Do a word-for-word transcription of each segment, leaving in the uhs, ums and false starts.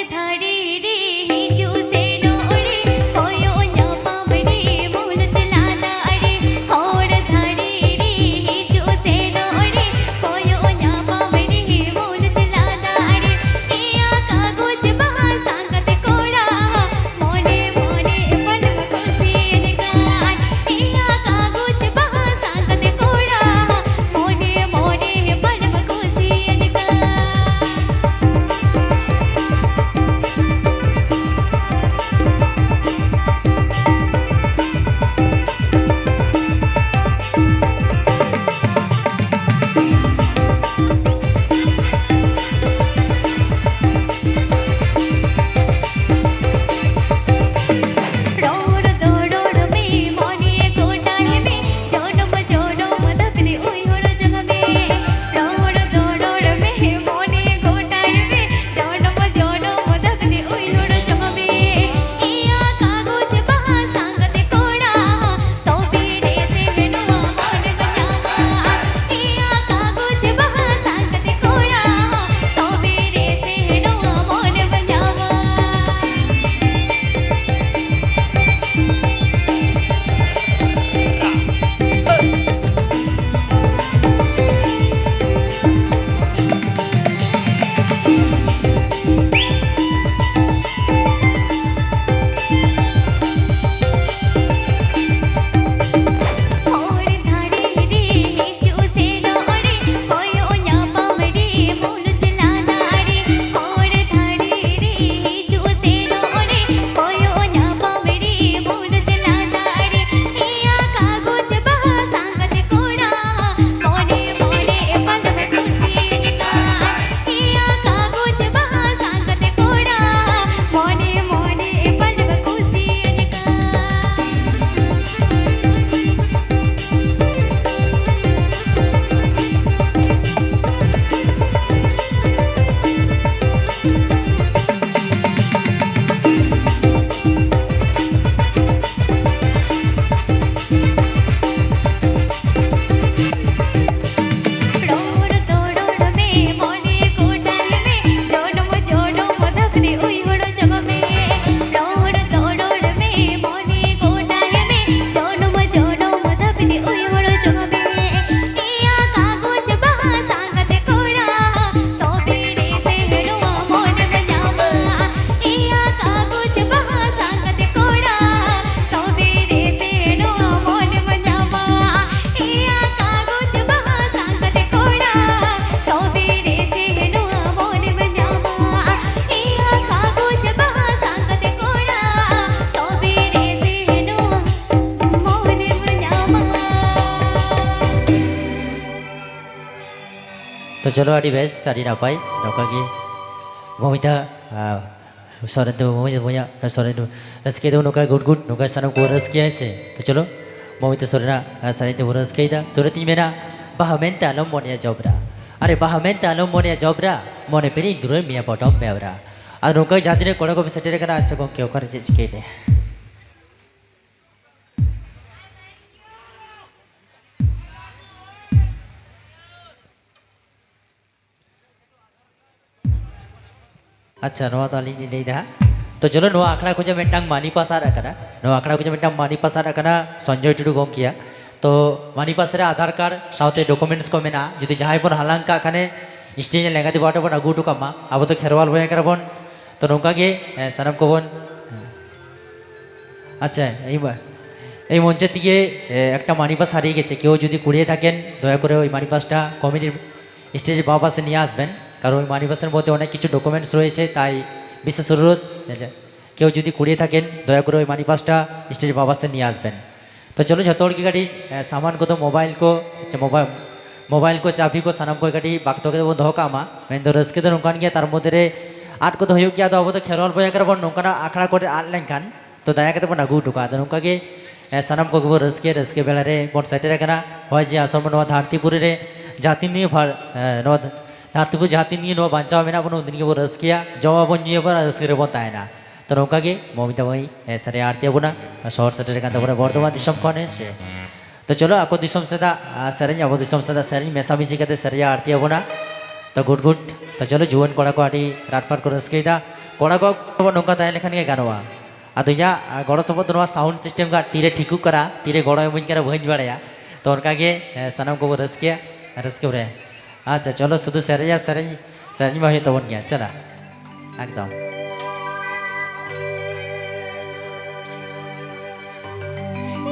ᱫᱷᱟᱨᱮ ᱨᱮ ᱦᱤᱡᱩᱜ ᱥᱮᱱᱚᱜ ᱨᱮ, ᱠᱚᱭᱚᱜ ᱧᱟᱯᱟᱢ ᱨᱮ ᱢᱩᱞᱩᱡ ᱞᱟᱸᱫᱟ ᱨᱮ, ᱦᱚᱲ ᱫᱷᱟᱨᱮ ᱨᱮ ᱦᱤᱡᱩᱜ ᱥᱮᱱᱚᱜ ᱨᱮ, ᱠᱚᱭᱚᱜ ᱧᱟᱯᱟᱢ ᱨᱮ ᱢᱩᱞᱩᱡ ᱞᱟᱸᱫᱟ ᱨᱮ, ᱮᱭᱟ ᱠᱟᱜᱚᱡᱽ ᱵᱟᱦᱟ ᱥᱟᱸᱜᱟᱛ ᱠᱚᱲᱟ, ᱢᱚᱱᱮ ᱢᱚᱱᱮ ᱵᱟᱞᱮᱢ ᱠᱩᱥᱤᱭᱟᱹᱧ ᱠᱟᱱ, ᱮᱭᱟ ᱠᱟᱜᱚᱡᱽ ᱵᱟᱦᱟ ᱥᱟᱸᱜᱟᱛ ᱠᱚᱲᱟ, ᱢᱚᱱᱮ ᱢᱚᱱᱮ ᱵᱟᱞᱮᱢ ᱠᱩᱥᱤᱭᱟᱹᱧ ᱠᱟᱱ᱾ ᱛᱚ ᱪᱚᱞᱚ, ᱟᱹᱰᱤ ᱵᱮᱥ, ᱟᱹᱰᱤ ᱱᱟᱯᱟᱭ᱾ ᱱᱚᱝᱠᱟ ᱜᱮ ᱢᱚᱢᱤᱛᱟ, ᱟᱨ ᱥᱚᱨᱮᱱ ᱫᱚ, ᱢᱚᱢᱤᱛᱟ ᱵᱚᱭᱦᱟ, ᱥᱚᱨᱮᱱ ᱫᱚ, ᱨᱟᱹᱥᱠᱟᱹᱭ ᱫᱚ ᱱᱚᱝᱠᱟ ᱜᱩᱰ ᱜᱩᱰ, ᱱᱚᱝᱠᱟ ᱥᱟᱱᱟᱢ ᱠᱚ ᱨᱟᱹᱥᱠᱟᱹᱭᱟ, ᱦᱮᱸ ᱥᱮ? ᱛᱚ ᱪᱚᱞᱚ, ᱢᱚᱢᱤᱛᱟ ᱥᱚᱨᱮᱱᱟᱜ ᱥᱮᱨᱮᱧ ᱛᱮᱵᱚᱱ ᱨᱟᱹᱥᱠᱟᱹᱭᱮᱫᱟ᱾ ᱛᱚ ᱚᱱᱟᱛᱤᱧ ᱢᱮᱱᱟ, ᱵᱟᱦᱟ ᱢᱮᱱᱛᱮ ᱟᱞᱚᱢ ᱢᱚᱱᱮᱭᱟ ᱡᱚᱵᱽᱨᱟ, ᱟᱨᱮ ᱵᱟᱦᱟ ᱢᱮᱱᱛᱮ ᱟᱞᱚᱢ ᱢᱚᱱᱮᱭᱟ ᱡᱚᱵᱽᱨᱟ, ᱢᱚᱱᱮ ᱯᱮᱨᱮᱡ ᱫᱩᱞᱟᱹᱲ ᱢᱮᱭᱟ ᱯᱚᱴᱚᱢ ᱵᱮᱣᱨᱟ᱾ ᱟᱫᱚ ᱱᱚᱝᱠᱟ ᱡᱟᱦᱟᱸ ᱛᱤᱱᱟᱹᱜ ᱠᱚᱲᱟ ᱠᱚᱯᱮ ᱥᱮᱴᱮᱨ ᱟᱠᱟᱱᱟ, ᱟᱪᱪᱷᱟ ᱜᱚᱢᱠᱮ, ᱚᱠᱟᱨᱮ ᱪᱮᱫ ᱪᱤᱠᱟᱹᱭᱮᱱᱟ? ᱟᱪᱪᱷᱟ, ᱱᱚᱣᱟ ᱫᱚ ᱟᱹᱞᱤᱧ ᱞᱤᱧ ᱞᱟᱹᱭᱫᱟ ᱦᱟᱸᱜ᱾ ᱛᱚ ᱪᱚᱞᱚ, ᱱᱚᱣᱟ ᱟᱠᱷᱲᱟ ᱠᱷᱚᱱᱟᱜ ᱢᱤᱫᱴᱟᱝ ᱢᱟᱹᱱᱤ ᱯᱟᱥ ᱟᱫ ᱟᱠᱟᱱᱟ᱾ ᱱᱚᱣᱟ ᱟᱠᱷᱲᱟ ᱠᱷᱚᱱᱟᱜ ᱢᱤᱫᱴᱟᱝ ᱢᱟᱹᱱᱤ ᱯᱟᱥ ᱟᱫ ᱟᱠᱟᱱᱟ ᱥᱚᱧᱡᱚᱭ ᱴᱩᱰᱩ ᱜᱚᱢᱠᱮᱭᱟᱜ᱾ ᱛᱚ ᱢᱟᱹᱱᱤ ᱯᱟᱥ ᱨᱮ ᱟᱫᱷᱟᱨ ᱠᱟᱨᱰ ᱥᱟᱶᱛᱮ ᱰᱚᱠᱩᱢᱮᱱᱴᱥ ᱠᱚ ᱢᱮᱱᱟᱜᱼᱟ᱾ ᱡᱩᱫᱤ ᱡᱟᱦᱟᱸᱭ ᱵᱚᱱ ᱦᱟᱞᱟᱝ ᱠᱟᱜ ᱠᱷᱟᱱᱮ, ᱥᱴᱮᱡ ᱨᱮ ᱞᱮᱸᱜᱟ ᱛᱤ ᱯᱟᱦᱴᱟ ᱵᱚᱱ ᱟᱹᱜᱩ ᱦᱚᱴᱚ ᱠᱟᱜ ᱢᱟ᱾ ᱟᱵᱚ ᱫᱚ ᱠᱷᱮᱨᱣᱟᱞ ᱵᱚᱭᱦᱟ ᱠᱟᱱᱟ ᱵᱚᱱ᱾ ᱛᱚ ᱱᱚᱝᱠᱟ ᱜᱮ, ᱮ, ᱥᱟᱱᱟᱢ ᱠᱚᱵᱚᱱ, ᱟᱪᱪᱷᱟ, এই মা-, এই মঞ্চের দিকে, এ, একটা মানি পাস হারিয়ে গেছে। কেউ যদি কুড়িয়ে থাকেন, দয়া করে ওই মানি পাসটা কমিটির স্টেজের বাঁ পাশে নিয়ে আসবেন, কারণ ওই মানি পাসের মধ্যে অনেক কিছু ডকুমেন্টস রয়েছে, তাই বিশেষ অনুরোধ, এ, যে কেউ যদি কুড়িয়ে থাকেন, দয়া করে ওই মানি পাসটা স্টেজের বাঁ পাশে নিয়ে আসবেন। ᱛᱚ ᱪᱚᱞᱚ, ᱡᱷᱚᱛᱚ ᱦᱚᱲ ᱜᱮ ᱠᱟᱹᱴᱤᱡ, ᱮ, ᱥᱟᱢᱟᱱ ᱠᱚᱫᱚ, ᱢᱳᱵᱟᱭᱤᱞ ᱠᱚ, ᱪᱮ, ᱢᱳᱵᱟᱭᱤᱞ, ᱢᱳᱵᱟᱭᱤᱞ ᱠᱚ, ᱪᱟᱹᱵᱤ ᱠᱚ, ᱥᱟᱱᱟᱢ ᱠᱚ ᱠᱟᱹᱴᱤᱡ ᱵᱟᱠᱛᱚ ᱠᱟᱛᱮ ᱵᱚᱱ ᱫᱚᱦᱚ ᱠᱟᱜ ᱢᱟ᱾ ᱢᱮᱱᱫᱚ ᱨᱟᱹᱥᱠᱟᱹ ᱫᱚ ᱱᱚᱝᱠᱟᱱ ᱜᱮᱭᱟ, ᱛᱟᱨ ᱢᱚᱫᱽᱫᱷᱮ ᱨᱮ ᱟᱫ ᱠᱚᱫᱚ ᱦᱩᱭᱩᱜ ᱜᱮᱭᱟ᱾ ᱟᱫᱚ ᱟᱵᱚ ᱫᱚ ᱠᱷᱮᱨᱣᱟᱞ ᱵᱚᱭᱦᱟ ᱠᱟᱱᱟ ᱵᱚᱱ, ᱱᱚᱝᱠᱟᱱᱟᱜ ᱟᱠᱷᱲᱟ ᱠᱚᱨᱮ ᱟᱫ ᱞᱮᱱᱠᱷᱟᱱ ᱛᱚ ᱫᱟᱭᱟ ᱠᱟᱛᱮ ᱵᱚᱱ ᱟᱹᱜᱩ ᱦᱚᱴᱚ ᱠᱟᱜᱼᱟ᱾ ᱟᱫᱚ ᱱᱚᱝᱠᱟ ᱜᱮ, ᱮ, ᱥᱟᱱᱟᱢ ᱠᱚᱜᱮ ᱵᱚᱱ ᱨᱟᱹᱥᱠᱟᱹᱭᱟ, ᱨᱟᱹᱥᱠᱟᱹ ᱵᱮᱲᱟ ᱨᱮ ᱵᱚᱱ ᱥᱮᱴᱮᱨ ᱟᱠᱟᱱᱟ᱾ ᱦᱚᱭ ᱡᱮ ᱟᱥᱚᱢ ᱱᱚᱣᱟ ᱫᱷᱟᱹᱨᱛᱤᱯᱩᱨᱤ ᱨᱮ ᱡᱟᱹᱛᱤ ᱱᱤᱭᱮ ᱵᱷᱟᱨ-, ᱮ, ᱱᱚᱣᱟ ᱫᱷᱟᱹᱨᱛᱤᱯᱩᱨᱤ ᱡᱟᱦᱟᱸ ᱛᱤᱱ ᱫᱤᱱ ᱱᱚᱣᱟ ᱵᱟᱧᱪᱟᱣ ᱢᱮᱱᱟᱜ ᱵᱚᱱᱟ, ᱩᱱ ᱫᱤᱱ ᱜᱮᱵᱚᱱ ᱨᱟᱹᱥᱠᱟᱹᱭᱟ, ᱡᱚᱢ ᱟᱵᱚᱱ, ᱧᱩᱭᱟᱵᱚᱱ ᱟᱨ ᱨᱟᱹᱥᱠᱟᱹ ᱨᱮᱵᱚᱱ ᱛᱟᱦᱮᱱᱟ᱾ ᱛᱚ ᱱᱚᱝᱠᱟ ᱜᱮ ᱢᱚᱢᱤᱛᱟ ᱢᱟᱹᱭ, ᱮ, ᱥᱮᱨᱮᱧ ᱟᱬᱛᱤ ᱟᱵᱚᱱᱟ, ᱥᱚᱦᱚᱨ ᱥᱮᱴᱮᱨ ᱟᱠᱟᱱ ᱛᱟᱵᱚᱱᱟ ᱵᱚᱨᱫᱷᱚᱢᱟᱱ ᱫᱤᱥᱚᱢ ᱠᱷᱚᱱ, ᱦᱮᱸ ᱥᱮ᱾ ᱛᱚ ᱪᱚᱞᱚ, ᱟᱠᱚ ᱫᱤᱥᱚᱢ ᱥᱮᱫᱟᱜ, ᱟ, ᱥᱮᱨᱮᱧ, ᱟᱵᱚ ᱫᱤᱥᱚᱢ ᱥᱮᱫᱟᱜ ᱥᱮᱨᱮᱧ ᱢᱮᱥᱟᱢᱤᱥᱤ ᱠᱟᱛᱮ ᱥᱮᱨᱮᱧ ᱟᱬᱛᱤ ᱟᱵᱚᱱᱟ᱾ ᱛᱚ ᱜᱩᱰ ᱜᱩᱰ᱾ ᱛᱚ ᱪᱚᱞᱚ, ᱡᱩᱣᱟᱹᱱ ᱠᱚᱲᱟ ᱠᱚ ᱟᱹᱰᱤ ᱨᱟᱴᱯᱟᱴ ᱠᱚ ᱨᱟᱹᱥᱠᱟᱹᱭᱮᱫᱟ᱾ ᱠᱚᱲᱟ ᱠᱚ ᱱᱚᱝᱠᱟ ᱛᱟᱦᱮᱸ ᱞᱮᱠᱷᱟᱱ ᱜᱮ ᱜᱟᱱᱚᱜᱼᱟ᱾ ᱟᱫᱚ ᱤᱧᱟᱹᱜ, ᱟ, ᱜᱚᱲᱚ ᱥᱚᱯᱚᱦᱚᱫ ᱫᱚ ᱱᱚᱣᱟ ᱥᱟᱣᱩᱱᱰ ᱥᱤᱥᱴᱮᱢ ᱜᱮ ᱛᱤᱨᱮ ᱴᱷᱤᱠᱚᱜ ᱠᱟᱱᱟ, ᱛᱤᱨᱮ ᱜᱚᱲᱚ ᱮᱢᱟᱹᱧ ᱠᱟᱱᱟ, ᱵᱟᱹᱧ ᱵᱟᱲᱟᱭᱟ᱾ ᱛᱚ ᱚᱱᱠᱟ ᱜᱮ, ᱮ, ᱥᱟᱱᱟᱢ ᱠᱚᱵᱚ ᱨᱟᱹᱥᱠᱟᱹᱭᱟ, ᱨᱟᱹᱥᱠᱟᱹ ᱨᱮ᱾ ᱟᱪᱪᱷᱟ, ᱪᱚᱞᱚ, ᱥᱩᱫᱷᱩ ᱥᱮᱨᱮᱧᱟ, ᱥᱮᱨᱮᱧ, ᱥᱮᱨᱮᱧ ᱢᱟ ᱦᱩᱭᱩᱜ ᱛᱟᱵᱚᱱ ᱜᱮᱭᱟ᱾ ᱪᱟᱞᱟ, ᱮᱠᱫᱚᱢ᱾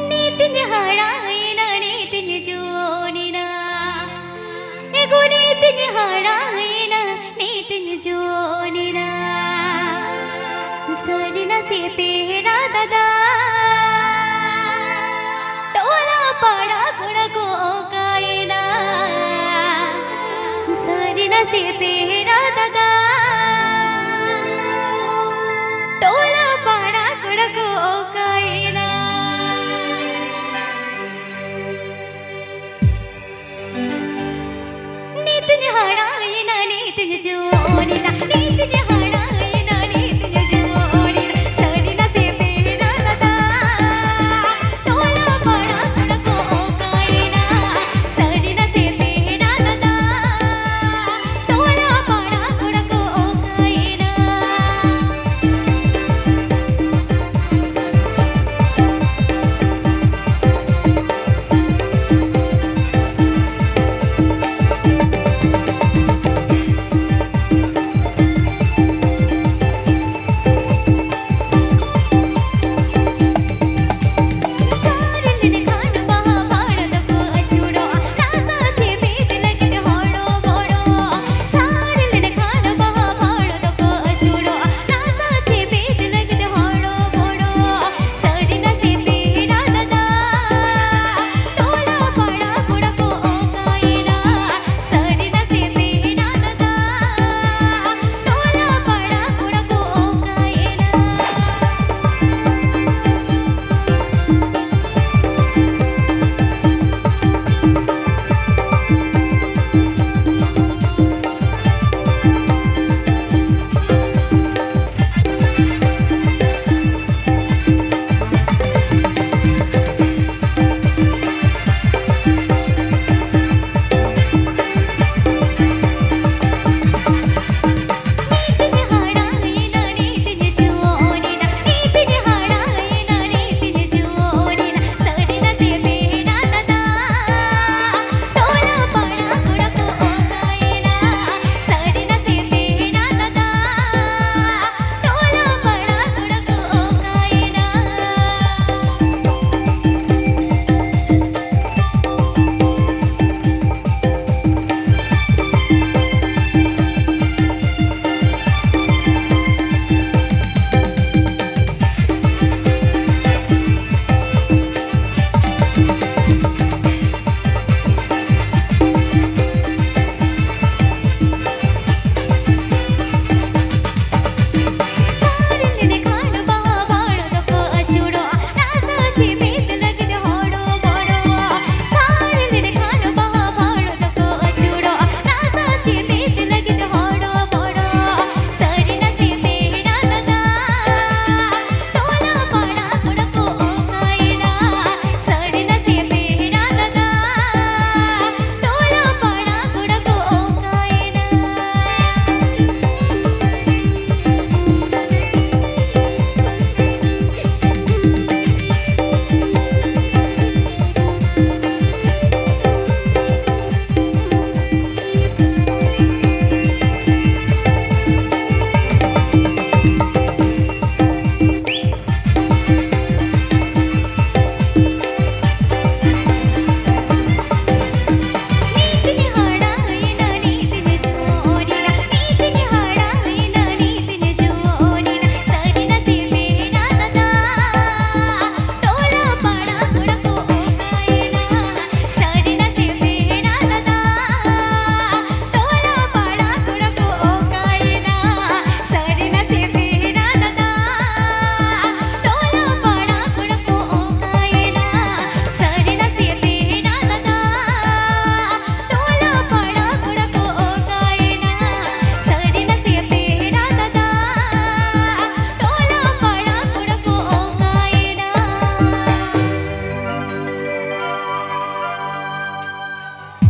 ᱱᱤᱛᱤᱧ ᱦᱟᱨᱟᱭᱮᱱᱟ, ᱱᱤᱛᱤᱧ ᱡᱩᱣᱟᱹᱱᱮᱱᱟ᱾ ᱮᱜᱳ ᱱᱤᱛᱤᱧ ᱦᱟᱨᱟᱭᱮᱱᱟ, ᱱᱤᱛᱤᱧ ᱡᱩᱣᱟᱹᱱᱮᱱᱟ᱾ ᱥᱟᱹᱨᱤ ᱱᱟᱥᱮ ᱯᱮᱲᱟ ᱫᱟᱫᱟ, ᱴᱚᱞᱟ ᱯᱟᱲᱟ ᱠᱚᱲᱟ ᱠᱚ ᱚᱠᱟᱭᱮᱱᱟ? ᱯᱮᱲᱟ ᱫᱟᱫᱟ, ᱴᱚᱞᱟ ᱯᱟᱲᱟ ᱠᱚᱲᱟ ᱠᱚ ᱚᱠᱟᱭᱮᱱᱟ? ᱱᱤᱛᱤᱧ ᱦᱟᱨᱟᱭᱮᱱᱟ, ᱱᱤᱛᱤᱧ ᱡᱩᱣᱟᱹᱱᱮᱱᱟ, ᱱᱤᱛᱤᱧ ᱦᱟᱨᱟᱭᱮᱱᱟ, ᱱᱤᱛᱤᱧ ᱡᱩᱣᱟᱹᱱᱮᱱᱟ, ᱥᱟᱹᱨᱤ ᱱᱟᱥᱮ ᱯᱮᱲᱟ ᱫᱟᱫᱟ, ᱴᱚᱞᱟ ᱯᱟᱲᱟ ᱠᱚᱲᱟ ᱠᱚ ᱚᱠᱟᱭᱮᱱᱟ? ᱥᱟᱹᱨᱤ ᱱᱟᱥᱮ ᱯᱮᱲᱟ ᱫᱟᱫᱟ, ᱴᱚᱞᱟ ᱯᱟᱲᱟ ᱠᱚᱲᱟ ᱠᱚ ᱚᱠᱟᱭᱮᱱᱟ?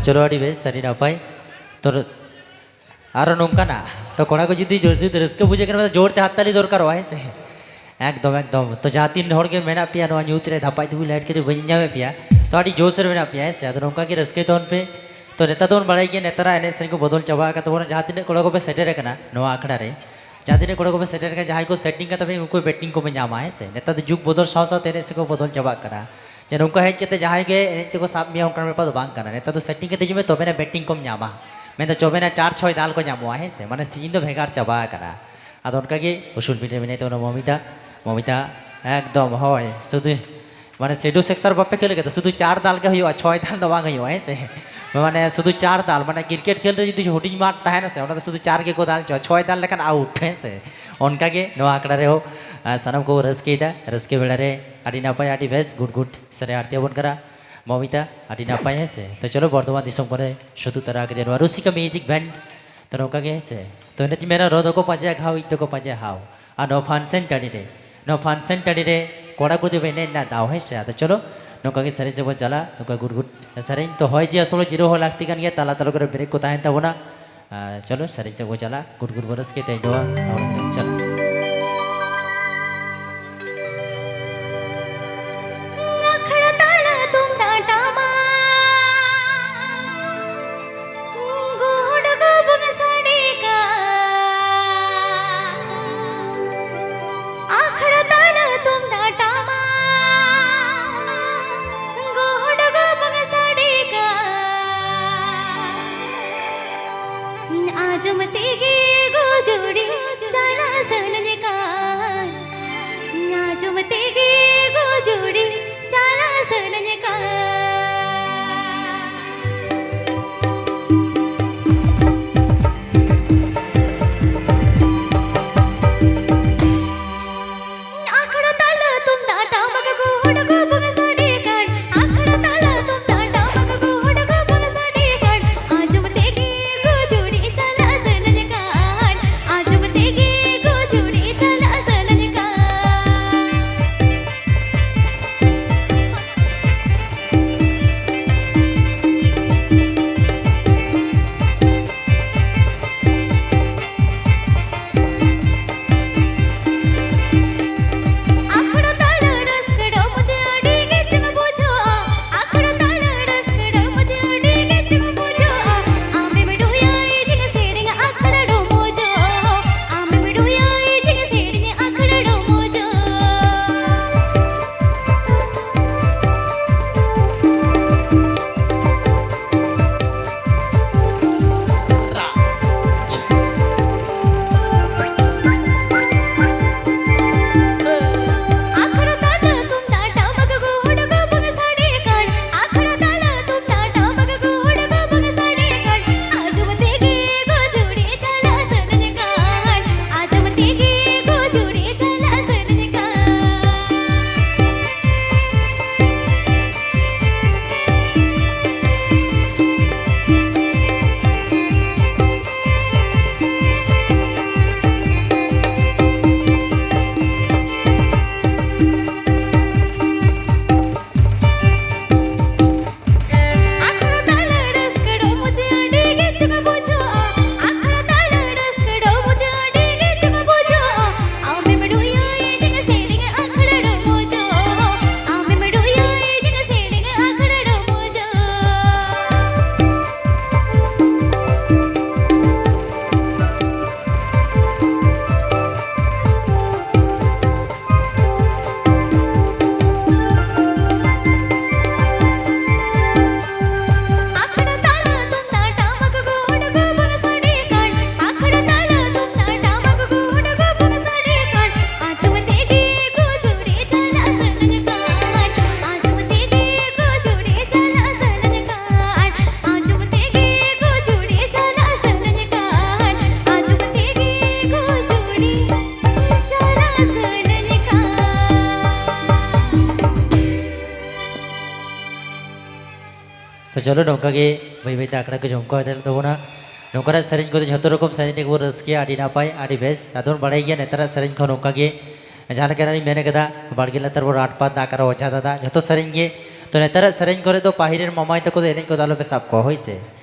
ᱪᱚᱞᱚ, ᱟᱹᱰᱤ ᱵᱮᱥ, ᱟᱹᱰᱤ ᱱᱟᱯᱟᱭ᱾ ᱛᱚ ᱟᱨᱚ ᱱᱚᱝᱠᱟᱱᱟᱜ, ᱛᱚ ᱠᱚᱲᱟ ᱠᱚ ᱡᱩᱫᱤ ᱡᱳᱨ, ᱡᱩᱫᱤ ᱨᱟᱹᱥᱠᱟᱹ ᱵᱩᱡᱷᱟᱹᱜ ᱠᱟᱱᱟ, ᱡᱳᱨ ᱛᱮ ᱦᱟᱛᱛᱟᱞᱤ ᱫᱚᱨᱠᱟᱨᱚᱜᱼᱟ, ᱦᱮᱸ ᱥᱮ? ᱮᱠᱫᱚᱢ, ᱮᱠᱫᱚᱢ᱾ ᱛᱚ ᱡᱟᱦᱟᱸ ᱛᱤᱱ ᱦᱚᱲ ᱜᱮ ᱢᱮᱱᱟᱜ ᱯᱮᱭᱟ ᱱᱚᱣᱟ ᱧᱩᱛ ᱨᱮ, ᱫᱷᱟᱯᱟᱡ ᱫᱷᱩᱵᱤ ᱞᱟᱭᱤᱴ ᱠᱟᱛᱮ ᱵᱟᱹᱧ ᱧᱟᱢᱮᱫ ᱯᱮᱭᱟ, ᱛᱚ ᱟᱹᱰᱤ ᱡᱳᱥ ᱨᱮ ᱢᱮᱱᱟᱜ ᱯᱮᱭᱟ, ᱦᱮᱸ ᱥᱮ? ᱟᱫᱚ ᱱᱚᱝᱠᱟ ᱜᱮ ᱨᱟᱹᱥᱠᱟᱹᱭ ᱛᱟᱵᱚᱱ ᱯᱮ᱾ ᱛᱚ ᱱᱮᱛᱟᱨ ᱫᱚᱵᱚᱱ ᱵᱟᱲᱟᱭ ᱜᱮᱭᱟ, ᱱᱮᱛᱟᱨᱟᱜ ᱮᱱᱮᱡ ᱥᱮᱨᱮᱧ ᱠᱚ ᱵᱚᱫᱚᱞ ᱪᱟᱵᱟ ᱟᱠᱟᱫ ᱛᱟᱵᱚᱱᱟ᱾ ᱡᱟᱦᱟᱸ ᱛᱤᱱᱟᱹᱜ ᱠᱚᱲᱟ ᱠᱚᱯᱮ ᱥᱮᱴᱮᱨ ᱟᱠᱟᱱᱟ ᱱᱚᱣᱟ ᱟᱠᱷᱲᱟ ᱨᱮ, ᱡᱟᱦᱟᱸ ᱛᱤᱱᱟᱹᱜ ᱠᱚᱲᱟ ᱠᱚᱯᱮ ᱥᱮᱴᱮᱨ ᱟᱠᱟᱱᱟ, ᱡᱟᱦᱟᱸᱭ ᱠᱚ ᱥᱮᱴᱤᱝ ᱠᱟᱛᱮ ᱯᱮ, ᱩᱱᱠᱩ ᱵᱮᱴᱤᱝ ᱠᱚᱯᱮ ᱧᱟᱢᱟ, ᱦᱮᱸ ᱥᱮ? ᱱᱮᱛᱟᱨ ᱫᱚ ᱡᱩᱜᱽ ᱵᱚᱫᱚᱞ ᱥᱟᱶ ᱥᱟᱶᱛᱮ ᱮᱱᱮᱡ ᱥᱮᱨᱮᱧ ᱠᱚ ᱵᱚᱫᱚᱞ ᱪᱟᱵᱟᱜ ᱠᱟᱱᱟ᱾ ᱡᱮ ᱱᱚᱝᱠᱟ ᱦᱮᱡ ᱠᱟᱛᱮ ᱡᱟᱦᱟᱸᱭ ᱜᱮ ᱮᱱᱮᱡ ᱛᱮᱠᱚ ᱥᱟᱵ ᱢᱮᱭᱟ, ᱚᱱᱠᱟᱱ ᱵᱮᱯᱟᱨ ᱫᱚ ᱵᱟᱝ ᱠᱟᱱᱟ᱾ ᱱᱮᱛᱟᱨ ᱫᱚ ᱥᱮᱴᱤᱝ ᱠᱟᱛᱮ ᱦᱤᱡᱩᱜ ᱢᱮ, ᱛᱚᱵᱮᱱᱟ ᱵᱮᱴᱤᱝ ᱠᱚᱢ ᱧᱟᱢᱟ᱾ ᱢᱮᱱᱫᱚ ᱪᱚᱵᱮᱱᱟ ᱪᱟᱨ ᱪᱷᱚᱭ ᱫᱟᱞ ᱠᱚ ᱧᱟᱢᱚᱜᱼᱟ, ᱦᱮᱸ ᱥᱮ? ᱢᱟᱱᱮ ᱥᱤᱡᱤᱱ ᱫᱚ ᱵᱷᱮᱜᱟᱨ ᱪᱟᱵᱟ ᱟᱠᱟᱱᱟ᱾ ᱟᱫᱚ ᱚᱱᱠᱟᱜᱮ ᱩᱥᱩᱞ ᱯᱤᱸᱰᱟᱹ ᱢᱮᱱᱟᱭ ᱛᱟᱵᱚᱱᱟ ᱢᱚᱢᱤᱛᱟ᱾ ᱢᱚᱢᱤᱛᱟ, ᱮᱠᱫᱚᱢ ᱦᱳᱭ, ᱥᱩᱫᱷᱩ ᱢᱟᱱᱮ ᱥᱮᱰᱳ ᱥᱮᱠᱥᱟᱨ ᱵᱟᱯᱮ ᱠᱷᱮᱞ ᱠᱟᱫᱟ, ᱥᱩᱫᱷᱩ ᱪᱟᱨ ᱫᱟᱞ ᱜᱮ ᱦᱩᱭᱩᱜᱼᱟ, ᱪᱷᱚᱭ ᱫᱟᱞ ᱫᱚ ᱵᱟᱝ ᱦᱩᱭᱩᱜᱼᱟ, ᱦᱮᱸ ᱥᱮ? ᱢᱟᱱᱮ ᱥᱩᱫᱷᱩ ᱪᱟᱨ ᱫᱟᱞ, ᱢᱟᱱᱮ ᱠᱨᱤᱠᱮᱴ ᱠᱷᱮᱞ ᱨᱮ ᱡᱩᱫᱤ ᱦᱩᱰᱤᱧ ᱢᱟᱴᱷ ᱛᱟᱦᱮᱱᱟ ᱥᱮ, ᱚᱱᱟ ᱫᱚ ᱥᱩᱫᱷᱩ ᱪᱟᱨ ᱜᱮᱠᱚ ᱫᱟᱞ ᱦᱚᱪᱚᱜᱼᱟ, ᱪᱷᱚᱭ ᱫᱟᱞ ᱞᱮᱠᱷᱟᱱ ᱟᱣᱩᱴ, ᱦᱮᱸ ᱥᱮ? ᱚᱱᱠᱟᱜᱮ ᱱᱚᱣᱟ ᱟᱠᱷᱲᱟ ᱨᱮᱦᱚᱸ, ᱟᱨ ᱥᱟᱱᱟᱢ ᱠᱚ ᱨᱟᱹᱥᱠᱟᱹᱭᱮᱫᱟ᱾ ᱨᱟᱹᱥᱠᱟᱹ ᱵᱮᱲᱟ ᱨᱮ ᱟᱹᱰᱤ ᱱᱟᱯᱟᱭ, ᱟᱹᱰᱤ ᱵᱮᱥ, ᱜᱩᱰ ᱜᱩᱰ ᱥᱮᱨᱮᱧ ᱟᱲᱛᱤ ᱟᱵᱚᱱ ᱠᱟᱱᱟ ᱢᱚᱢᱤᱛᱟ, ᱟᱹᱰᱤ ᱱᱟᱯᱟᱭ, ᱦᱮᱸ ᱥᱮ? ᱛᱚ ᱪᱚᱞᱚ, ᱵᱚᱨᱫᱷᱚᱢᱟᱱ ᱫᱤᱥᱚᱢ ᱠᱚᱨᱮ ᱥᱩᱛᱩ ᱛᱟᱨᱟ ᱠᱮᱫᱮ ᱱᱚᱣᱟ ᱨᱩᱥᱤᱠᱟ ᱢᱤᱭᱩᱡᱤᱠ ᱵᱮᱱᱰ᱾ ᱛᱚ ᱱᱚᱝᱠᱟ ᱜᱮ, ᱦᱮᱸ ᱥᱮ? ᱛᱚ ᱮᱱᱮᱡ ᱢᱮᱱᱟ, ᱨᱚ ᱫᱚᱠᱚ ᱯᱟᱸᱡᱟᱭᱟ ᱜᱷᱟᱣ, ᱤᱡ ᱫᱚᱠᱚ ᱯᱟᱸᱡᱟᱭᱟ ᱦᱟᱣ᱾ ᱟᱨ ᱱᱚᱣᱟ ᱯᱷᱟᱱᱥᱮᱱ ᱴᱟᱺᱰᱤ ᱨᱮ, ᱱᱚᱣᱟ ᱯᱷᱟᱱᱥᱮᱱ ᱴᱟᱺᱰᱤ ᱨᱮ ᱠᱚᱲᱟ ᱠᱩᱲᱤ ᱫᱚ ᱮᱱᱮᱡ ᱨᱮᱱᱟᱜ ᱫᱟᱣ, ᱦᱮᱸ ᱥᱮ? ᱟᱫᱚ ᱪᱚᱞᱚ, ᱱᱚᱝᱠᱟ ᱜᱮ ᱥᱮᱨᱮᱧ ᱥᱮᱫ ᱵᱚᱱ ᱪᱟᱞᱟᱜ, ᱱᱚᱝᱠᱟ ᱜᱩᱰ ᱜᱩᱰ ᱥᱮᱨᱮᱧ᱾ ᱛᱚ ᱦᱚᱭ ᱡᱤᱣᱤ ᱟᱥᱚᱞ ᱡᱤᱨᱟᱹᱣ ᱦᱚᱸ ᱞᱟᱹᱠᱛᱤ ᱠᱟᱱ ᱜᱮᱭᱟ, ᱛᱟᱞᱟ ᱛᱟᱞᱟ ᱠᱚᱨᱮ ᱵᱨᱮᱠ ᱠᱚ ᱛᱟᱦᱮᱱ ᱛᱟᱵᱚᱱᱟ᱾ ᱟᱨ ᱪᱚᱞᱚ, ᱥᱮᱨᱮᱧ ᱥᱮᱫ ᱵᱚᱱ ᱪᱟᱞᱟᱜ, ᱜᱩᱰ ᱜᱩᱰ ᱵᱚᱱ ᱨᱟᱹᱥᱠᱟᱹᱭ ᱛᱮ ᱫᱚ᱾ ᱪᱟᱞᱟᱜ᱾ ᱟᱠᱷᱲᱟ ᱛᱟᱞᱟ ᱛᱩᱢᱫᱟᱜ ᱴᱟᱢᱟᱠ, ᱜᱚᱰ ᱜᱚᱵᱚᱝ ᱥᱟᱰᱮ ᱠᱟᱱ᱾ ᱟᱠᱷᱲᱟ ᱛᱟᱞᱟ ᱛᱩᱢᱫᱟᱜ ᱴᱟᱢᱟᱠ, ᱜᱚᱰ ᱜᱚᱵᱚᱝ ᱥᱟᱰᱮ ᱠᱟᱱ᱾ ᱟᱸᱡᱚᱢ ᱛᱮᱜᱮ ᱜᱚᱡᱚᱲᱤ ᱪᱟᱞᱟᱜ ᱥᱟᱱᱟ᱾ ᱛᱚ ᱪᱚᱞᱚ, ᱱᱚᱝᱠᱟ ᱜᱮ ᱵᱟᱹᱭ ᱵᱟᱹᱭ ᱛᱮ ᱟᱠᱷᱲᱟ ᱠᱚ ᱡᱚᱢᱠᱟᱣ ᱤᱫᱤ ᱛᱟᱵᱚᱱᱟ᱾ ᱱᱚᱝᱠᱟᱱᱟᱜ ᱥᱮᱨᱮᱧ ᱠᱚᱫᱚ ᱡᱷᱚᱛᱚ ᱨᱚᱠᱚᱢ ᱥᱮᱨᱮᱧ ᱛᱮᱜᱮ ᱵᱚᱱ ᱨᱟᱹᱥᱠᱟᱹᱭᱟ, ᱟᱹᱰᱤ ᱱᱟᱯᱟᱭ, ᱟᱹᱰᱤ ᱵᱮᱥ᱾ ᱟᱫᱚ ᱵᱚᱱ ᱵᱟᱲᱟᱭ ᱜᱮᱭᱟ ᱱᱮᱛᱟᱨᱟᱜ ᱥᱮᱨᱮᱧ ᱠᱚ ᱱᱚᱝᱠᱟ ᱜᱮ, ᱡᱟᱦᱟᱸ ᱞᱮᱠᱟ ᱤᱧ ᱢᱮᱱ ᱠᱟᱫᱟ, ᱵᱟᱲᱜᱮ ᱞᱟᱛᱟᱨ ᱵᱚᱱ ᱨᱟᱴ ᱯᱟᱛ ᱫᱟᱜ ᱟᱨ ᱚᱡᱷᱟ ᱫᱟᱫᱟ, ᱡᱷᱚᱛᱚ ᱥᱮᱨᱮᱧ ᱜᱮ᱾ ᱛᱚ ᱱᱮᱛᱟᱨᱟᱜ ᱥᱮᱨᱮᱧ ᱠᱚᱨᱮ ᱫᱚ ᱯᱟᱹᱦᱤᱞ ᱨᱮᱱ ᱢᱟᱢᱟᱭ ᱛᱟᱠᱚ ᱫᱚ ᱮᱱᱮᱡ ᱠᱚᱫᱚ ᱟᱞᱚᱯᱮ ᱥᱟᱵ ᱠᱚᱣᱟ, ᱦᱳᱭ ᱥᱮ?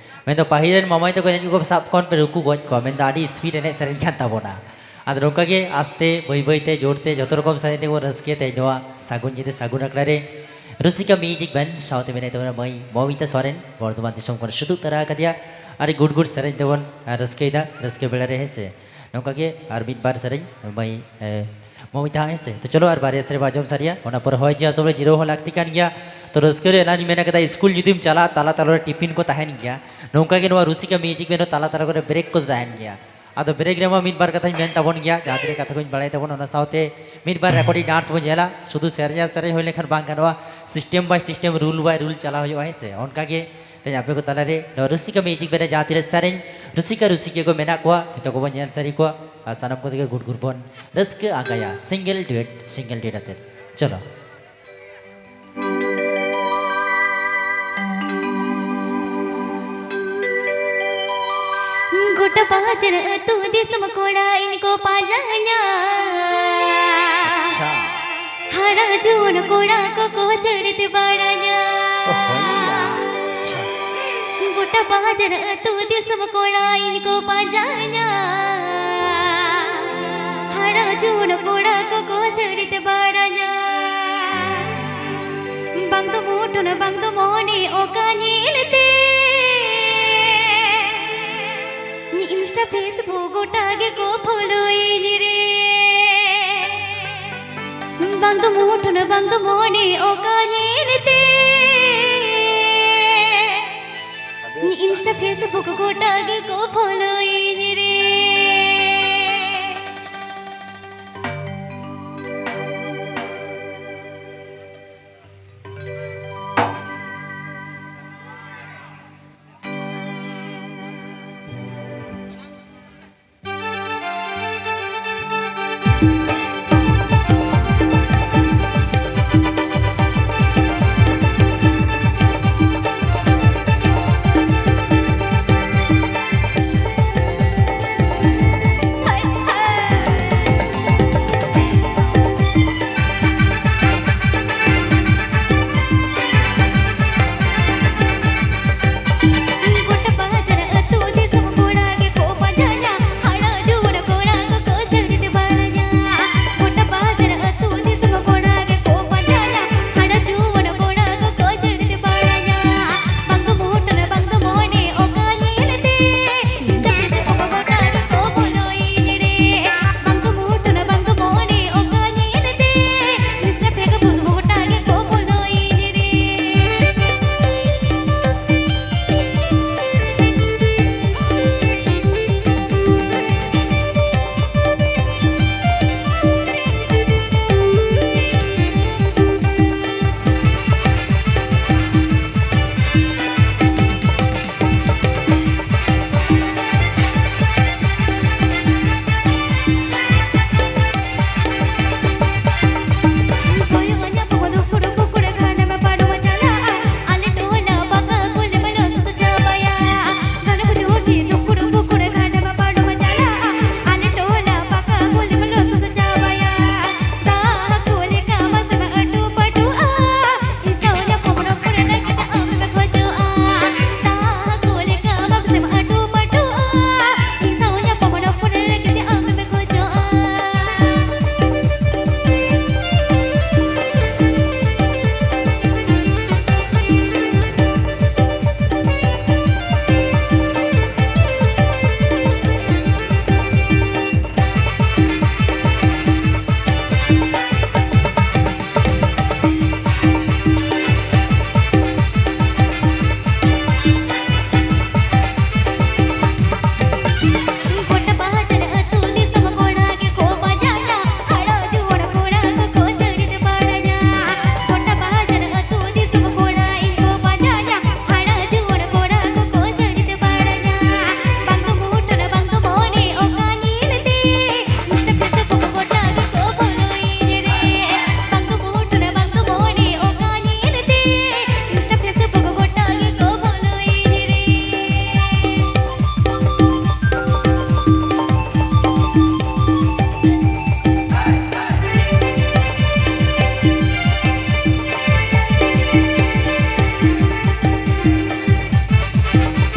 ᱢᱮᱱᱫᱚ ᱯᱟᱹᱦᱤᱞ ᱨᱮᱱ ᱢᱟᱢᱟᱭ ᱛᱟᱠᱚ ᱮᱱᱮᱡ ᱠᱚᱠᱚ ᱥᱟᱵ ᱠᱚᱣᱟ, ᱯᱮ ᱨᱩᱠᱩ ᱜᱚᱡ ᱠᱚᱣᱟ, ᱢᱮᱱᱫᱚ ᱟᱹᱰᱤ ᱥᱯᱤᱰ ᱮᱱᱮᱡ ᱥᱮᱨᱮᱧ ᱠᱟᱱ ᱛᱟᱵᱚᱱᱟ᱾ ᱟᱫᱚ ᱱᱚᱝᱠᱟ ᱜᱮ ᱟᱥᱛᱮ, ᱵᱟᱹᱭ ᱵᱟᱹᱭ ᱛᱮ, ᱡᱳᱨ ᱛᱮ, ᱡᱷᱚᱛᱚ ᱨᱚᱠᱚᱢ ᱥᱮᱨᱮᱧ ᱛᱮᱵᱚᱱ ᱨᱟᱹᱥᱠᱟᱹᱭᱟ ᱛᱮᱦᱮᱧ ᱱᱚᱣᱟ ᱥᱟᱹᱜᱩᱱ ᱧᱤᱫᱟᱹ ᱥᱟᱹᱜᱩᱱ ᱟᱠᱷᱲᱟ ᱨᱮ᱾ ᱨᱩᱥᱤᱠᱟ ᱢᱤᱭᱩᱡᱤᱠ ᱵᱮᱱᱰ ᱥᱟᱶᱛᱮ ᱢᱮᱱᱟᱭ ᱛᱟᱵᱚᱱᱟ ᱢᱟᱹᱭ ᱢᱚᱢᱤᱛᱟ ᱥᱚᱨᱮᱱ, ᱵᱚᱨᱫᱷᱚᱢᱟᱱ ᱫᱤᱥᱚᱢ ᱠᱷᱚᱱ ᱥᱩᱛᱩᱜ ᱛᱟᱨᱟ ᱟᱠᱟᱫᱮᱭᱟ᱾ ᱟᱹᱰᱤ ᱜᱩᱰ ᱜᱩᱰ ᱥᱮᱨᱮᱧ ᱛᱮᱵᱚᱱ ᱨᱟᱹᱥᱠᱟᱹᱭᱮᱫᱟ ᱨᱟᱹᱥᱠᱟᱹ ᱵᱮᱲᱟ ᱨᱮ, ᱦᱮᱸ ᱥᱮ? ᱱᱚᱝᱠᱟ ᱜᱮ ᱟᱨ ᱢᱤᱫ ᱵᱟᱨ ᱥᱮᱨᱮᱧ ᱢᱟᱹᱭ, ᱮ, ᱢᱚᱢᱤᱛᱟ, ᱦᱮᱸ ᱥᱮ? ᱛᱚ ᱪᱚᱞᱚ, ᱟᱨ ᱵᱟᱨᱭᱟ ᱥᱮᱨᱮᱧ ᱵᱚᱱ ᱟᱸᱡᱚᱢ ᱥᱟᱹᱨᱤᱭᱟ, ᱚᱱᱟ ᱯᱚᱨᱮ ᱦᱚᱭ ᱡᱤᱣᱤ ᱟᱥᱚᱞ ᱨᱮ ᱡᱤᱨᱟᱹᱣ ᱦᱚᱸ ᱞᱟᱹᱠᱛᱤ ᱠᱟᱱ ᱜᱮᱭᱟ᱾ ᱛᱚ ᱨᱟᱹᱥᱠᱟᱹ ᱨᱮ ᱮᱱᱟᱝ ᱤᱧ ᱢᱮᱱ ᱠᱟᱫᱟ, ᱥᱠᱩᱞ ᱡᱩᱫᱤᱢ ᱪᱟᱞᱟᱜ, ᱛᱟᱞᱟ ᱛᱟᱞᱟ ᱨᱮ ᱴᱤᱯᱷᱤᱱ ᱠᱚ ᱛᱟᱦᱮᱱ ᱜᱮᱭᱟ, ᱱᱚᱝᱠᱟ ᱜᱮ ᱱᱚᱣᱟ ᱨᱩᱥᱤᱠᱟ ᱢᱤᱭᱩᱡᱤᱠ ᱵᱮᱱᱰ ᱦᱚᱸ ᱛᱟᱞᱟ ᱛᱟᱞᱟ ᱠᱚᱨᱮ ᱵᱨᱮᱠ ᱠᱚ ᱛᱟᱦᱮᱱ ᱜᱮᱭᱟ᱾ ᱟᱫᱚ ᱵᱨᱮᱠ ᱨᱮᱢᱟ ᱢᱤᱫ ᱵᱟᱨ ᱠᱟᱛᱷᱟᱧ ᱢᱮᱱ ᱛᱟᱵᱚᱱ ᱜᱮᱭᱟ, ᱡᱟᱦᱟᱸ ᱛᱤᱱᱟᱹᱜ ᱠᱟᱛᱷᱟ ᱠᱚᱧ ᱵᱟᱲᱟᱭ ᱛᱟᱵᱚᱱ, ᱚᱱᱟ ᱥᱟᱶᱛᱮ ᱢᱤᱫ ᱵᱟᱨ ᱨᱮᱠᱚᱨᱰᱤᱝ ᱰᱟᱱᱥ ᱵᱚᱱ ᱧᱮᱞᱟ᱾ ᱥᱩᱫᱷᱩ ᱥᱮᱨᱮᱧ ᱟᱨ ᱥᱮᱨᱮᱧ ᱦᱩᱭ ᱞᱮᱱᱠᱷᱟᱱ ᱵᱟᱝ ᱜᱟᱱᱚᱜᱼᱟ, ᱥᱤᱥᱴᱮᱢ ᱵᱟᱭ ᱥᱤᱥᱴᱮᱢ, ᱨᱩᱞ ᱵᱟᱭ ᱨᱩᱞ ᱪᱟᱞᱟᱣ ᱦᱩᱭᱩᱜᱼᱟ, ᱦᱮᱸ ᱥᱮ? ᱚᱱᱠᱟ ᱜᱮ ᱛᱮᱦᱮᱧ ᱟᱯᱮ ᱠᱚ ᱛᱟᱞᱟᱨᱮ ᱱᱚᱣᱟ ᱨᱩᱥᱤᱠᱟ ᱢᱤᱭᱩᱡᱤᱠ ᱵᱮᱱᱰ ᱨᱮ ᱡᱟᱦᱟᱸ ᱛᱤᱱᱟᱹᱜ ᱥᱮᱨᱮᱧ ᱨᱩᱥᱤᱠᱟ ᱨᱩᱥᱤᱠᱤᱭᱟᱹ ᱠᱚ ᱢᱮᱱᱟᱜ ᱠᱚᱣᱟ, ᱡᱷᱚᱛᱚ ᱠᱚᱵᱚᱱ ᱧᱮᱞ ᱥᱟᱹᱨᱤ ᱠᱚᱣᱟ ᱟᱨ ᱥᱟᱱᱟᱢ ᱠᱚᱛᱮ ᱜᱮ ᱜᱩᱰ ᱜᱩᱰ ᱵᱚᱱ ᱨᱟᱹᱥᱠᱟᱹ ᱟᱸᱜᱟᱭᱟ, ᱥᱤᱝᱜᱮᱞ ᱰᱩᱭᱮᱴ, ᱥᱤᱝᱜᱮᱞ ᱰᱩᱭᱮᱴ ᱟᱛᱮ᱾ ᱪᱚᱞᱚ᱾ ᱜᱚᱴᱟ ᱯᱟᱸᱡᱟᱱ ᱟᱹᱛᱩ ᱫᱤᱥᱚᱢ ᱠᱚᱲᱟ ᱤᱧ ᱠᱚ ᱯᱟᱸᱡᱟᱧᱟ᱾ ᱟᱪᱪᱷᱟ᱾ ᱦᱟᱨᱟ ᱡᱩᱣᱟᱹᱱ ᱠᱚᱲᱟ ᱠᱚᱠᱚ ᱪᱟᱹᱲᱤᱛ ᱵᱟᱲᱟᱧᱟ᱾ ᱚ, ᱦᱳᱭ᱾ ᱟᱪᱪᱷᱟ᱾ ᱜᱚᱴᱟ ᱯᱟᱸᱡᱟᱱ ᱟᱹᱛᱩ ᱫᱤᱥᱚᱢ ᱠᱚᱲᱟ ᱤᱧ ᱠᱚ ᱯᱟᱸᱡᱟᱧᱟ᱾ ᱦᱟᱨᱟ ᱡᱩᱣᱟᱹᱱ ᱠᱚᱲᱟ ᱠᱚᱠᱚ ᱪᱟᱹᱲᱤᱛ ᱵᱟᱲᱟᱧᱟ᱾ ᱵᱟᱝ ᱫᱚ ᱢᱩᱴᱷᱟᱹᱱ, ᱵᱟᱝ ᱫᱚ ᱢᱚᱱᱮ ᱚᱠᱟ ᱧᱮᱞᱛᱮ ᱤᱱᱥᱴᱟ ᱯᱷᱮᱥᱵᱩᱠ ᱜᱚᱴᱟ ᱜᱮᱠᱚ ᱯᱷᱚᱞᱳᱭᱤᱧ ᱨᱮ᱾ ᱵᱟᱝ ᱫᱚ ᱢᱩᱴᱷᱟᱹᱱ, ᱵᱟᱝ ᱫᱚ ᱢᱚᱱᱮ ᱚᱠᱟ ᱧᱮᱞᱛᱮ ᱤᱱᱥᱴᱟ ᱯᱷᱮᱥᱵᱩᱠ ᱜᱚᱴᱟ ᱜᱮᱠᱚ ᱯᱷᱚᱞᱳᱭᱤᱧ ᱨᱮ᱾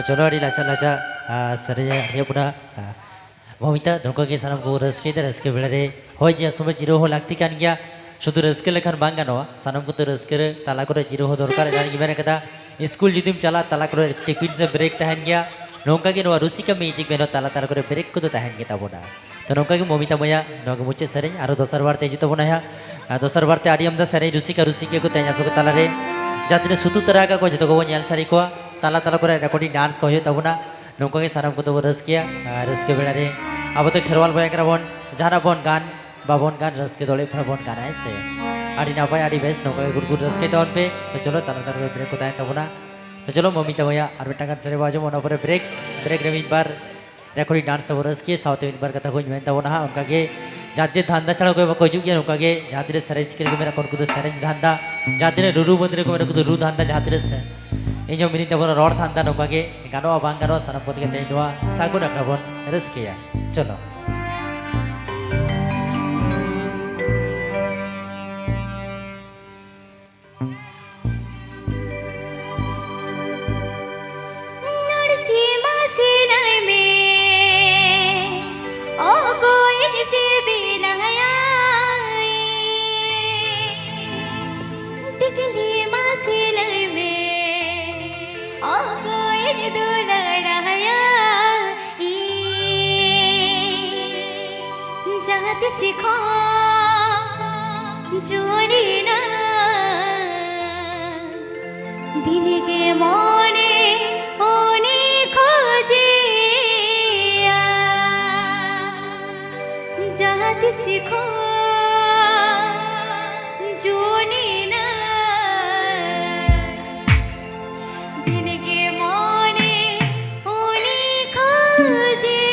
ᱪᱚᱞᱚ, ᱟᱹᱰᱤ ᱞᱟᱪᱟ ᱞᱟᱪᱟ, ᱟ, ᱥᱮᱨᱮᱧ ᱦᱩᱭᱩᱜ ᱠᱟᱱᱟ᱾ ᱟ, ᱢᱚᱢᱤᱛᱟ, ᱱᱚᱝᱠᱟ ᱜᱮ ᱥᱟᱱᱟᱢ ᱠᱚ ᱨᱟᱹᱥᱠᱟᱹᱭᱮᱫᱟ, ᱨᱟᱹᱥᱠᱟᱹ ᱵᱮᱲᱟ ᱨᱮ ᱦᱚᱭ ᱡᱤᱭᱟ ᱥᱚᱢᱚᱭ ᱡᱤᱨᱟᱹᱣ ᱦᱚᱸ ᱞᱟᱹᱠᱛᱤ ᱠᱟᱱ ᱜᱮᱭᱟ᱾ ᱥᱩᱫᱷᱩ ᱨᱟᱹᱥᱠᱟᱹ ᱞᱮᱠᱷᱟᱱ ᱵᱟᱝ ᱜᱟᱱᱚᱜᱼᱟ, ᱥᱟᱱᱟᱢ ᱠᱚᱛᱮ ᱨᱟᱹᱥᱠᱟᱹ ᱨᱮ ᱛᱟᱞᱟ ᱠᱚᱨᱮ ᱡᱤᱨᱟᱹᱣ ᱦᱚᱸ ᱫᱚᱨᱠᱟᱨ᱾ ᱮᱱᱟᱝ ᱤᱧ ᱢᱮᱱ ᱠᱟᱫᱟ, ᱥᱠᱩᱞ ᱡᱩᱫᱤᱢ ᱪᱟᱞᱟᱜ, ᱛᱟᱞᱟ ᱠᱚᱨᱮ ᱴᱤᱯᱷᱤᱱ ᱥᱮ ᱵᱨᱮᱠ ᱛᱟᱦᱮᱱ ᱜᱮᱭᱟ᱾ ᱱᱚᱝᱠᱟ ᱜᱮ ᱱᱚᱣᱟ ᱨᱩᱥᱤᱠᱟ ᱢᱤᱭᱩᱡᱤᱠ ᱵᱮᱱᱰ ᱦᱚᱸ ᱛᱟᱞᱟ ᱛᱟᱞᱟ ᱠᱚᱨᱮ ᱵᱨᱮᱠ ᱠᱚᱫᱚ ᱛᱟᱦᱮᱱ ᱜᱮ ᱛᱟᱵᱚᱱᱟ᱾ ᱛᱚ ᱱᱚᱝᱠᱟ ᱜᱮ ᱢᱚᱢᱤᱛᱟ ᱢᱟᱹᱭᱟᱜ ᱱᱚᱣᱟ ᱜᱮ ᱢᱩᱪᱟᱹᱫ ᱥᱮᱨᱮᱧ, ᱟᱨᱚ ᱫᱚᱥᱟᱨ ᱵᱟᱨ ᱛᱮ ᱦᱤᱡᱩᱜ ᱛᱟᱵᱚᱱᱟᱭ ᱦᱟᱸᱜ᱾ ᱟᱨ ᱫᱚᱥᱟᱨ ᱵᱟᱨ ᱛᱮ ᱟᱹᱰᱤ ᱟᱢᱫᱟ ᱥᱮᱨᱮᱧ ᱨᱩᱥᱤᱠᱟ ᱨᱩᱥᱤᱠᱤᱭᱟᱹ ᱠᱚ ᱛᱮᱦᱮᱧ ᱟᱯᱮ ᱠᱚ ᱛᱟᱞᱟᱨᱮ ᱡᱟᱦᱟᱸ ᱛᱤᱱᱟᱹᱜ ᱥᱩᱛᱩᱜ ᱛᱟᱨᱟ ᱟᱠᱟᱫ ᱠᱚᱣᱟ, ᱡᱚᱛᱚ ᱠᱚᱵᱚᱱ ᱧᱮᱞ ᱥᱟᱹᱨᱤ ᱠᱚᱣᱟ᱾ ᱛᱟᱞᱟ ᱛᱟᱞᱟ ᱠᱚᱨᱮ ᱨᱮᱠᱚᱨᱰᱤᱝ ᱰᱟᱱᱥ ᱠᱚ ᱦᱩᱭᱩᱜ ᱛᱟᱵᱚᱱᱟ᱾ ᱱᱚᱝᱠᱟ ᱜᱮ ᱥᱟᱱᱟᱢ ᱠᱚᱛᱮ ᱵᱚᱱ ᱨᱟᱹᱥᱠᱟᱹᱭᱟ᱾ ᱟᱨ ᱨᱟᱹᱥᱠᱟᱹ ᱵᱮᱲᱟ ᱨᱮ ᱟᱵᱚ ᱫᱚ ᱠᱷᱮᱨᱣᱟᱞ ᱵᱚᱭᱦᱟ ᱠᱟᱱᱟ ᱵᱚᱱ, ᱡᱟᱦᱟᱱᱟᱜ ᱵᱚᱱ ᱜᱟᱱ ᱵᱟᱵᱚᱱ ᱜᱟᱱ, ᱨᱟᱹᱥᱠᱟᱹ ᱫᱚ ᱚᱲᱮᱡ ᱠᱷᱚᱱ ᱵᱚᱱ ᱜᱟᱱᱟ, ᱦᱮᱸ ᱥᱮ? ᱟᱹᱰᱤ ᱱᱟᱯᱟᱭ, ᱟᱹᱰᱤ ᱵᱮᱥ, ᱱᱚᱝᱠᱟ ᱜᱮ ᱜᱩᱰ ᱜᱩᱰ ᱨᱟᱹᱥᱠᱟᱹᱭ ᱛᱟᱵᱚᱱ ᱯᱮ᱾ ᱛᱚ ᱪᱚᱞᱚ, ᱛᱟᱞᱟ ᱛᱟᱞᱟ ᱨᱮ ᱵᱨᱮᱠ ᱠᱚ ᱛᱟᱦᱮᱱ ᱛᱟᱵᱚᱱᱟ᱾ ᱛᱚ ᱪᱚᱞᱚ, ᱢᱚᱢᱤᱛᱟ ᱢᱟᱹᱭᱟᱜ ᱟᱨ ᱢᱤᱫᱴᱟᱝ ᱜᱟᱱ ᱥᱮᱨᱮᱧ ᱵᱚᱱ ᱟᱸᱡᱚᱢᱟ, ᱚᱱᱟ ᱯᱚᱨᱮ ᱵᱨᱮᱠ, ᱵᱨᱮᱠ ᱨᱮ ᱢᱤᱫ ᱵᱟᱨ ᱨᱮᱠᱚᱨᱰᱤᱝ ᱰᱟᱱᱥ ᱛᱟᱵᱚ ᱨᱟᱹᱥᱠᱟᱹ, ᱥᱟᱶᱛᱮ ᱢᱤᱫ ᱵᱟᱨ ᱠᱟᱛᱷᱟ ᱠᱚᱧ ᱢᱮᱱ ᱛᱟᱵᱚᱱᱟ ᱦᱟᱸᱜ᱾ ᱚᱱᱠᱟ ᱜᱮ ᱡᱟᱨ ᱡᱮᱨ ᱫᱷᱟᱱᱫᱟ ᱪᱷᱟᱲᱟ ᱚᱠᱚᱭ ᱵᱟᱠᱚ ᱦᱤᱡᱩᱜ ᱜᱮᱭᱟ᱾ ᱱᱚᱝᱠᱟ ᱜᱮ ᱡᱟᱦᱟᱸ ᱛᱤᱱᱟᱹᱜ ᱥᱮᱨᱮᱧ ᱥᱤᱠᱟᱹᱨᱤᱭᱟᱹ ᱠᱚ ᱢᱮᱱᱟᱜ ᱠᱚᱣᱟ, ᱩᱱᱠᱩ ᱫᱚ ᱥᱮᱨᱮᱧ ᱫᱷᱟᱱᱫᱟ, ᱡᱟᱦᱟᱸ ᱛᱤᱱᱟᱹᱜ ᱨᱩᱨᱩ ᱢᱟᱹᱫᱟᱹᱲᱤᱭᱟᱹ ᱠᱚ ᱢᱮᱱᱟᱜ ᱠᱚᱣᱟ, ᱩᱱᱠᱩ ᱫᱚ ᱨᱩ ᱫᱷᱟᱱᱫᱟ, ᱡᱟᱦᱟᱸ ᱛᱤᱱᱟᱹᱜ ᱥᱮ-, ᱤᱧ ᱦᱚᱸ ᱢᱤᱱᱟᱹᱧ ᱛᱟᱵᱚᱱᱟ ᱨᱚᱲ ᱫᱷᱟᱱᱫᱟ᱾ ᱱᱚᱝᱠᱟ ᱜᱮ ᱜᱟᱱᱚᱜᱼᱟ ᱵᱟᱝ ᱜᱟᱱᱚᱜᱼᱟ, ᱥᱟᱱᱟᱢ ᱠᱚ ᱛᱮᱜᱮ ᱛᱮᱦᱮᱧ ᱱᱚᱣᱟ ᱥᱟᱹᱜᱩᱱ ᱟᱠᱷᱲᱟ ᱵᱚᱱ ᱨᱟᱹᱥᱠᱟᱹᱭᱟ᱾ ᱪᱚᱞᱚ᱾ ᱱᱟᱨᱥᱤ ᱢᱟᱹᱥᱤ ᱞᱟᱹᱭ ᱢᱮ, ᱚᱠᱚᱭᱤᱧ ᱥᱤᱵᱤᱞᱟᱭᱟ? ᱴᱤᱠᱞᱤ ᱢᱟᱹᱥᱤ ᱞᱟᱹᱭ ᱢᱮ, ᱚᱠᱚᱭᱤᱧ ᱫᱩᱞᱟᱹᱲᱟᱭᱟ? ᱡᱟᱦᱟᱸ ᱛᱤᱥ ᱠᱷᱚᱱ ᱡᱩᱣᱟᱹᱱ ᱮᱱᱟ, ᱫᱤᱱ ᱜᱮ ᱢᱚᱱᱮ ᱩᱱᱤ ᱠᱷᱚᱡᱮᱭᱟ᱾ ᱡᱟᱦᱟᱸ ᱛᱤᱥ ᱠᱷᱚᱱ ᱡᱩᱣᱟᱹᱱ ᱮᱱᱟ, ᱫᱤᱱ ᱜᱮ ᱢᱚᱱᱮ ᱩᱱᱤ ᱠᱷᱚᱡᱮᱭᱟ᱾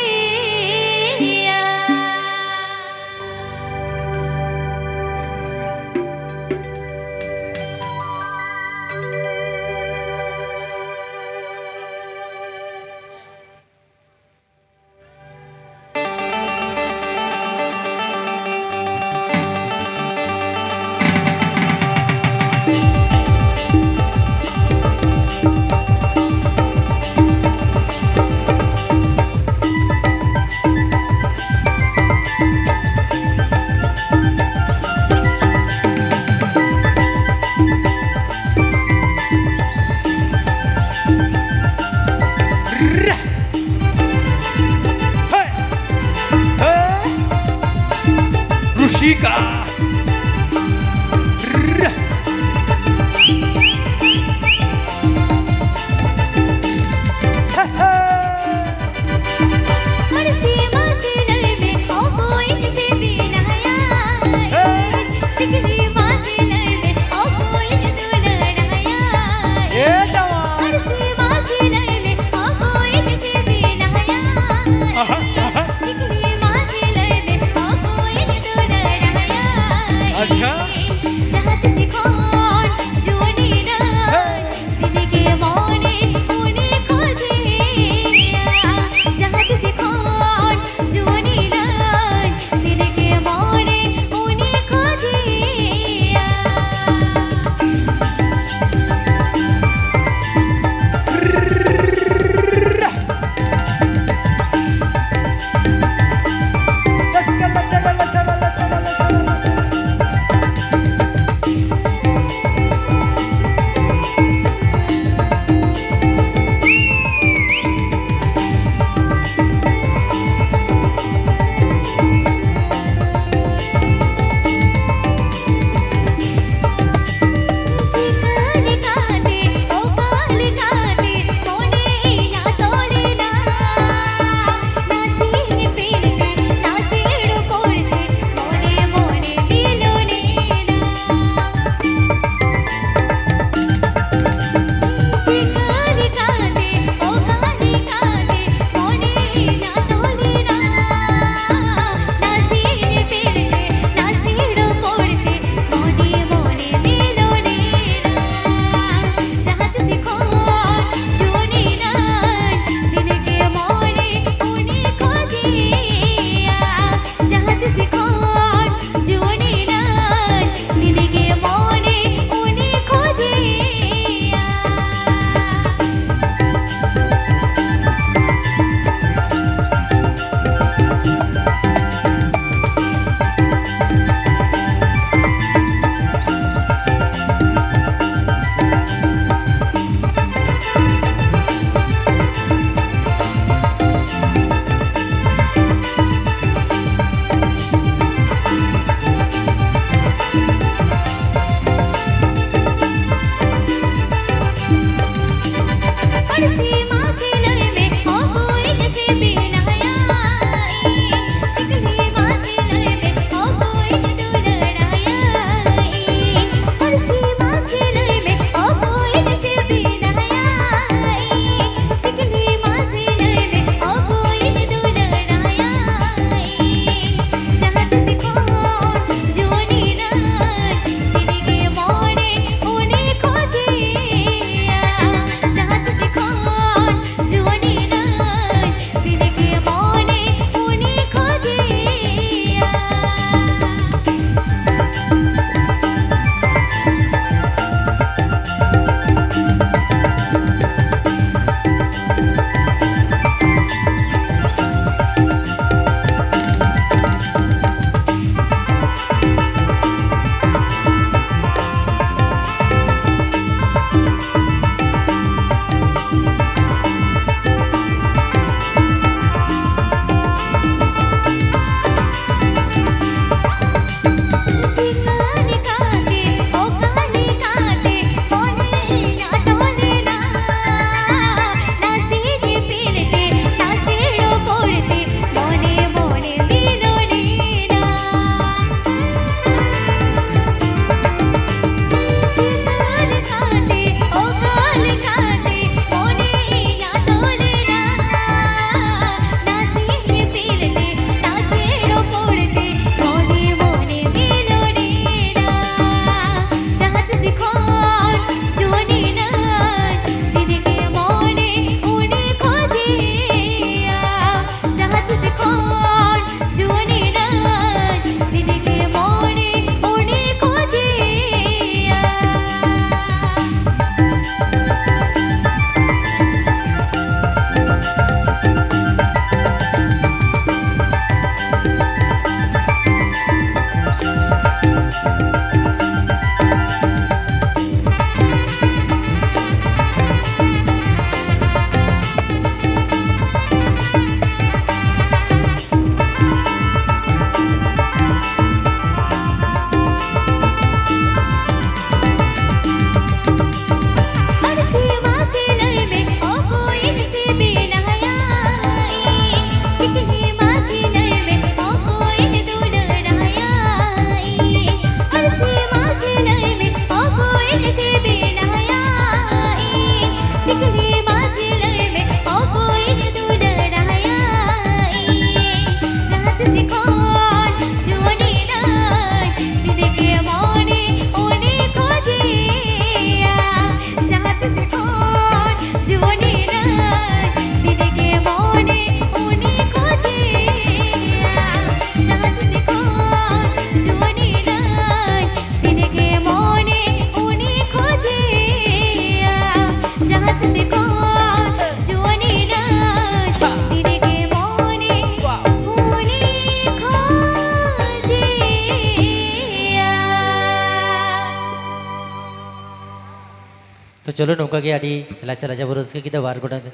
ᱪᱚᱞᱚ, ᱱᱚᱝᱠᱟ ᱜᱮ ᱟᱹᱰᱤ ᱞᱟᱪᱟ ᱞᱟᱪᱟ ᱵᱚ ᱨᱟᱹᱥᱠᱟᱹ ᱠᱮᱫᱟ ᱵᱟᱨ ᱜᱚᱴᱟᱝ᱾